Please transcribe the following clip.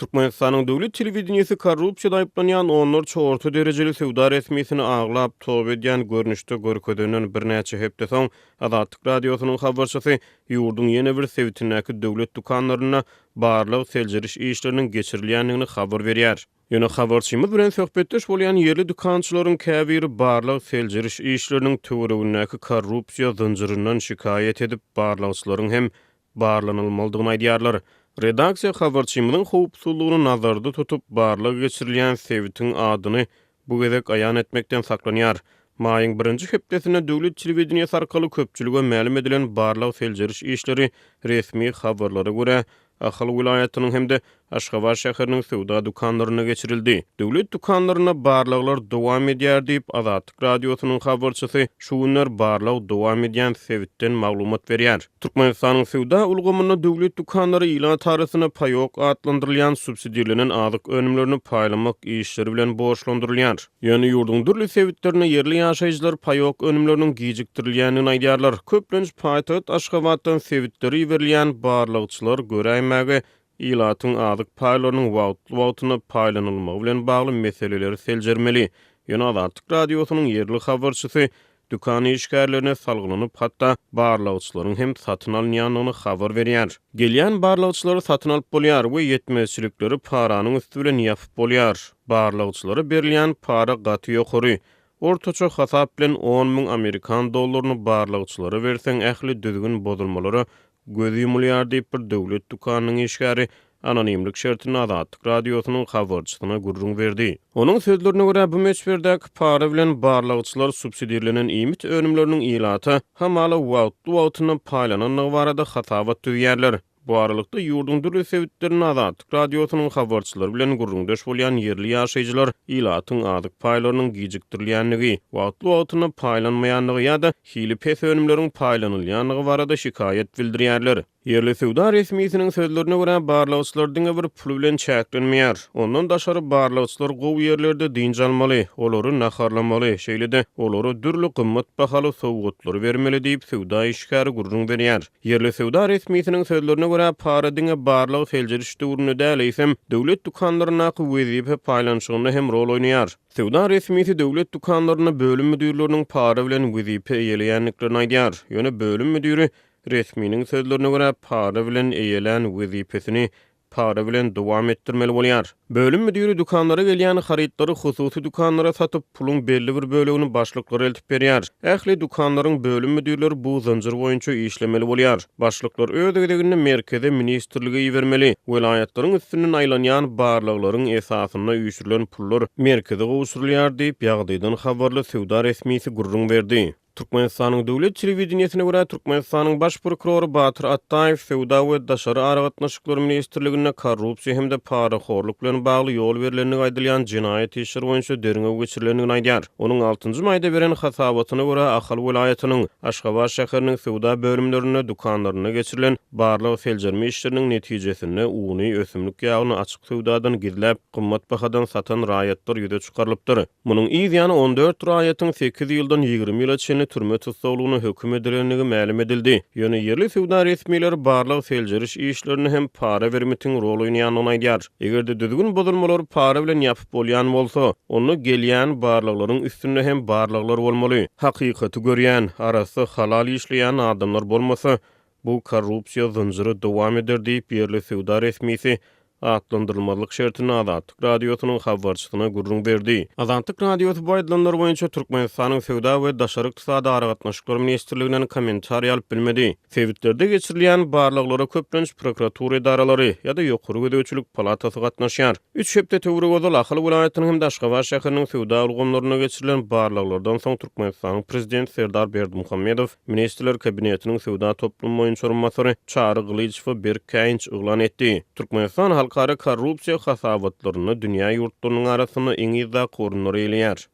Türkmenistanyň döwlet telewideniýesi korrupsiýada aýyplanýan onlarça orta derejeli söwda resmisini aglap, toba edýän görnüşde görkezenden birnäçe hepde soň, Azatlyk Radiosynyň habarçysy ýurduň ýene bir sebitindäki döwlet dükanlarynda barlag-seljeriş işleriniň geçirilýändigini habar berýär. Ýöne habarçymyz bilen söhbetdeş bolýan ýerli dükançylaryň käbiri barlag-seljeriş işleriniň töweregindäki korrupsiýa zynjyryndan şikaýat edip, barlagçylaryň hem barlanylmalydygyny aýdýarlar. Redaksiýa habarçymyzyň howpsuzlygyny nazarda tutup, barlag geçirilýän sebitiň adyny bu gezek aýan etmekden saklanýar. Maýyň birinji hepdesinde döwlet telewideniýesi arkaly köpçülige mälim edilen barlag-seljeriş işleri resmi habarlara görä, Ahal welaýatynyň hem-de Aşgabat şäheriniň söwda dükanlarynda geçirildi. Döwlet dükanlarynda barlaglar dowam edýär diýip, Azatlyk Radiosynyň habarçysy şu günler barlag dowam edýän sebitden maglumat berýär. Türkmenistanyň söwda ulgamynda döwlet dükanlary ilat arasynda paýok atlandyrylýan subsidirlenen azyk önümlerini paýlamak işleri bilen borçlandyrylýar. Ýöne ýurduň dürli sebitlerinde ýerli ýaşaýjylar paýok önümleriniň gijikdirilýändigini aýdýarlar. Köplenç paýtagt Aşgabatdan sebitlere iberilýän barlagçylar göräýmäge ilatyň azyk paýlarynyň wagtly-wagtynda paýlanylmagy bilen bagly meseleleri seljermeli. Ýöne Azatlyk Radiosynyň ýerli habarçysy dükan işgärlerine salgylanyp, hatda barlagçylaryň hem satyn alynýandygyny habar berýär. Gelýän barlagçylary satyn alyp bolýar we ýetmezçilikleri paranyň üsti bilen ýapyp bolýar. Barlagçylara berilýän para gaty ýokary. Ortaça hasap bilen 10,000 amerikan dollaryny barlagçylara berseň ähli düzgün bozulmalara Göz ýumulýar diýip, bir döwlet dükanynyň işgäri anonimlik şertinde Azatlyk Radiosynyň habarçysyna gürrüň berdi. Onuň sözlerine görä, bu möçberdäki para bilen barlagçylar subsidirlenen iýmit önümleriniň ilata hamala wagtly-wagtynda paýlanandygy barada hasabat düzýärler. Bu aralykda, ýurduň dürli sebitlerinde Azatlyk Radiosynyň habarçylary bilen gürrüňdeş bolýan ýerli ýaşaýjylar ilatyň azyk paýlarynyň gijikdirilýändigi, wagtly-wagtynda paýlanmaýandygy ýa-da hili pes önümleriň paýlanylýandygy barada şikaýat bildirýärler. Ýerli söwda resmisiniň sözlerine görä, barlagçylar diňe bir pul bilen çäklenmeýär. Ondan daşary barlagçylar gowy ýerlerde dynç almaly, olary naharlamaly, şeýle-de olara dürli gymmat bahaly sowgatlary bermeli diýip, söwda işgäri gürrüň berýär. Ýerli söwda resmisiniň sözlerine görä, para diňe barlag-seljeriş döwründe däl, eýsem, döwlet dükanlaryndaky wezipe paýlanyşygynda hem rol oýnaýar. Söwda resmisi döwlet dükanlarynda bölüm müdirleriniň para bilen wezipe eýeleýändiklerini aýdýar. Ýöne bölüm müdiri, resminiň sözlerine görä, para bilen eýelän wezipesini para bilen dowam etdirmeli bolýar. Bölüm müdiri dükanlara gelýän harytlary hususy dükanlara satyp, puluň belli bir bölegini başlyklara eltip berýär. Ähli dükanlaryň bölüm müdirleri bu zynjyr boýunça işlemeli bolýar. Başlyklar öz gezeginde merkeze, ministrlige ibermeli. Welaýatlaryň üstünden aýlanýan barlaglaryň esasynda üýşürilen pullar merkeze gowşurylýar diýip, ýagdaýdan habarly söwda resmisi gürrüň berdi. Türkmenistanyň döwlet telewideniýesine görä, Türkmenistanyň Baş prokurory Batyr Atdaýew Söwda we daşary aragatnaşyklar ministrliginde korrupsiýa hem-de parahorluk bilen bagly ýol berlendigi aýdylýan jenaýat işleri boýunça derňew geçirilendigini aýdýar. Onuň altynjy maýda beren hasabatyna görä, Ahal welaýatynyň, Aşgabat şäheriniň söwda bölümlerinde, dükanlarynda geçirilen barlag-seljerme işleriniň netijesinde uny, ösümlik ýagyny açyk söwdadan gizläp, gymmat bahadan satan raýatlar ýüze çykarylypdyr. Munuň yz ýany 14 raýatyň sekiz ýyldan 20 ýyla çenli türme tussaglygyna höküm edilendigi mälim edildi. Ýöne ýerli söwda resmileri barlag-seljeriş işlerinde hem para bermitiň rol oýnaýandygyny aýdýar. Eger-de düzgün bozulmalary para bilen ýapyp bolýan bolsa, onda gelýän barlaglaryň üstünde hem barlaglar bolmaly. Hakykaty görýän, arassa, halal işleýän adamlar bolmasa, bu korrupsiýa zynjyry dowam eder diýip, ýerli söwda resmisi atlandyrylmazlyk şertinde Azatlyk Radiosynyň habarçysyna gürrüň berdi. Azatlyk Radiosy bu aýdylanlar boýunça Türkmenistanyň Söwda we daşary ykdysady aragatnaşyklar ministrliginden kommentariý alyp bilmedi. Sebitlerde geçirilýän barlaglara köplenç prokuratura edaralary ýa-da Ýokary gözegçilik palatasy gatnaşýar. Üç hepde töweregi ozal Ahal welaýatynyň hem-de Aşgabat şäheriniň söwda ulgamlarynda geçirilen barlaglardan soň Türkmenistanyň Prezidenti Serdar Berdimuhamedow Ministrler Kabinetiniň söwda toplumy boýunça orunbasary Çary Gylyjowa berk käýinç yglan etdi. Türkmenistan halkara korrupsiýa hasabatlarynda dünýä ýurtlarynyň arasynda iň yzdaky orunlary eýeleýär.